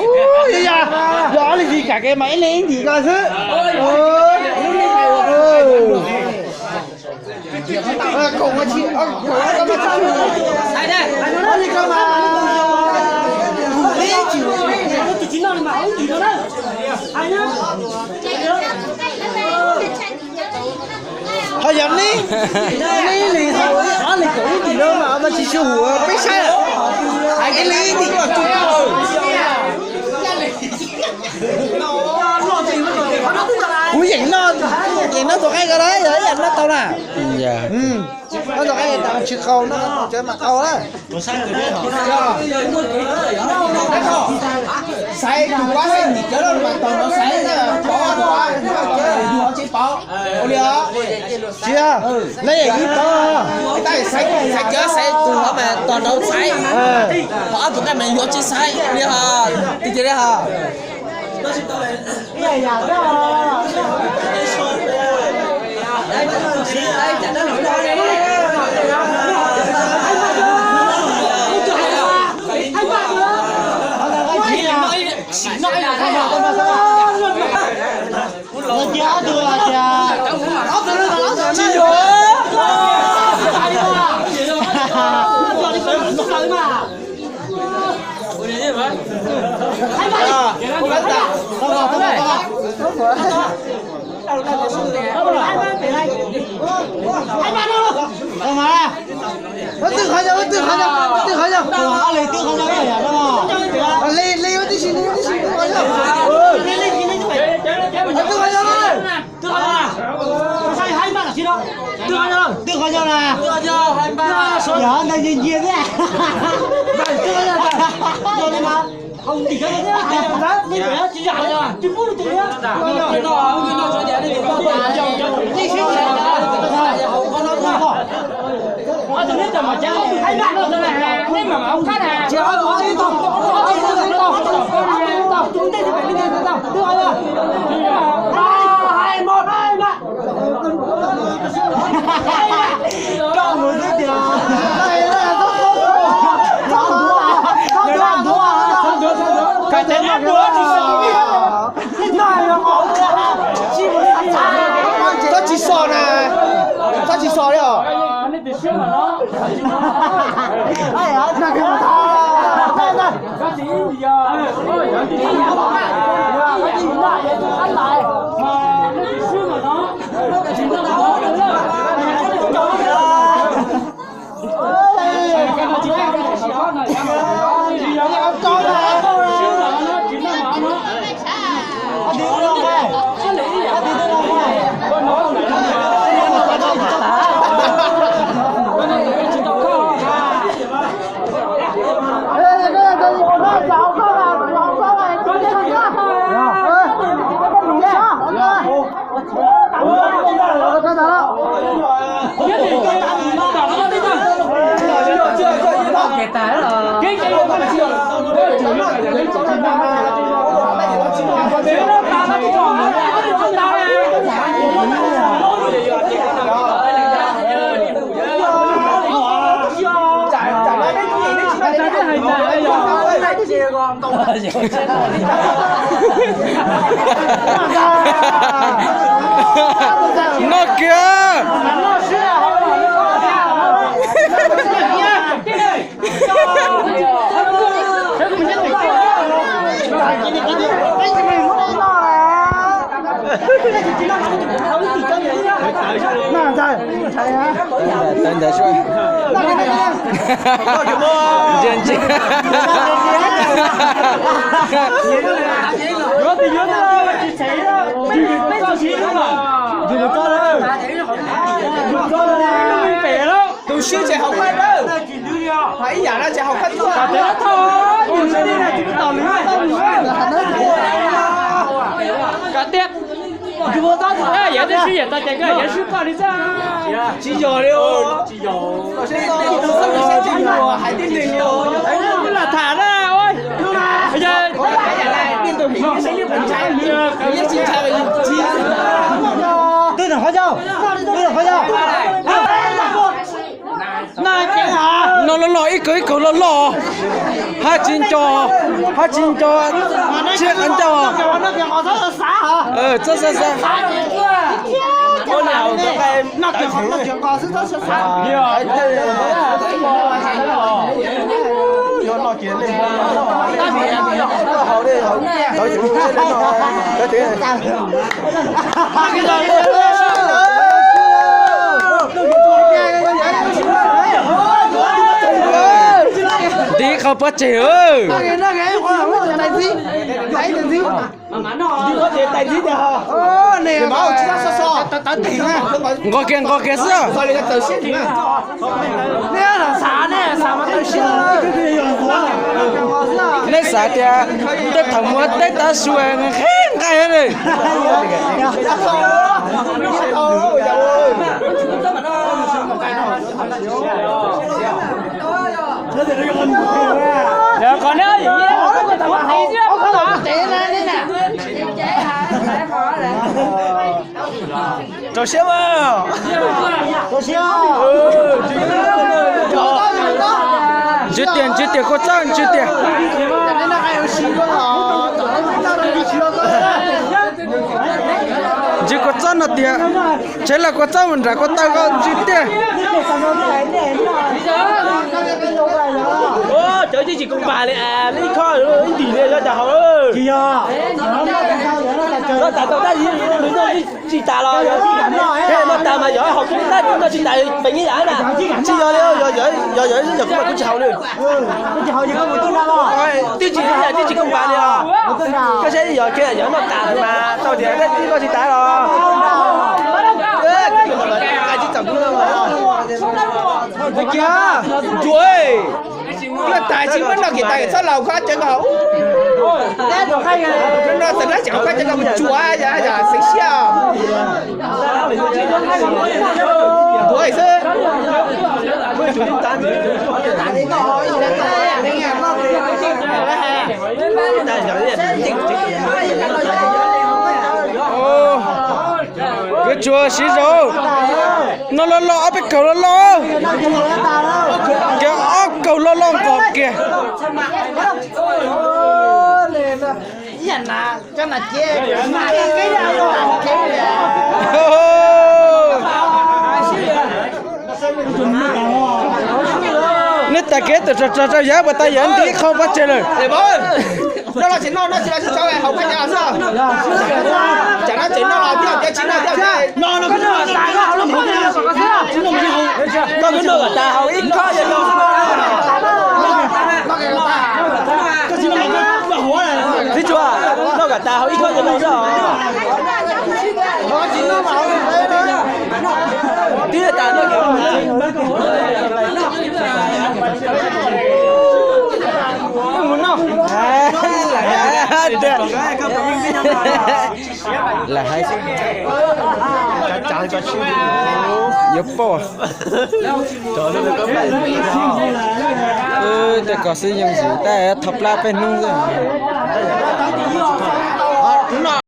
Ua, yog ob leeg tsis kam kev mas ib leeg ib ntim ko xwb. Ho yog neb, neb li ob leeg kaum ib ntim no mas mas tsis tshua hum peb saib. Hais ib leeg ib ntim ko tsuj. Kuv yeem noj, yeem noj tus qaib ko na, yog ib yam noj tau na. Noj tus qaib tas tsis qau, noj cov mas qau na. Xaiv tus kuv xaiv ntim cawv loj mas tos nrov xaiv na, pov tus kuv yug tsis pov. Ua li os. Tsis, lawv yeej ib pov. Xaiv cawv xaiv tus hov mas tos nrov xaiv. Ho ob tus qaib mas yuav tsis xaiv li hos. Tig tig li hos. Leej twg qhov yog, leej twg qhov yog, leej twg qhov yog? Li, li ua tib si, li ua tib si, twg qhov yog? Twg qhov yog? Twg qhov yog na? Yog ntawd ncia ncia thiab. Txhob tsis so na, txhob tsis so li os. Noj kiag. Ntsia ntsia. Tus swb ces haus khaub dawb, hos ib yam no ces haus khaub tuaj. Kav tias, yog tib si yam tau ces koj yuav swb koj li xwb. Tsis yog li os. Hais tib neeg li os. No loj loj, ib kaug ib kaug loj loj, hab tsis nco, hab tsis nco, tsis qab ncauj. Txhob xav xav. Nti qhov pob tseg. Nqos kiag nqos kiag xwb. Nej xav tias tej thaum muaj tej tav su nqaij nqaij li. Rau siab mas. Ntswv tiag, ntswv tiag, kua txob ntswv tiag. Ntswv kua txob no tiag. Tsheb los kua txob mus nram kua taw ko ntswv tiag. Cov tsis koom pas li, ib khob ib ntim li yog cas haus. Noj tas tau tab sis noj tsis tas los yog noj tas mas yog haus kub tab noj tsis tas peem ib yam na. Tsis yog li, yog yog yog kuv mas kuv tsis haus li. Twb tsis, twb tsis koom pas li os. Koj saib yog kiag yog noj tas mas tau tias noj tsis tas los. Tsuav, noj tas tsis muab noj kiag tas txhob laus koj tsev ko. Noj tas dab tseem koj tsev ko mus tsuav yam xeev siab. Ntuav xwb. Kwv tsuav siv zog. Noj loj loj, ob peb kaug loj loj. Kiag ob kaug loj loj nqos kiag. Nej tas kev tawm rog rog rau yav puas tas yav nti qhov pob tseg lawm. Koj twb noj kom tas haus ib khob. Txiv tsuas, noj kom tas haus ib khob cov no xwb os. Twb tas noj. Lawv hais, yuav pom. Tej ko xwb yeej yim tab thov plab peb hnub xwb.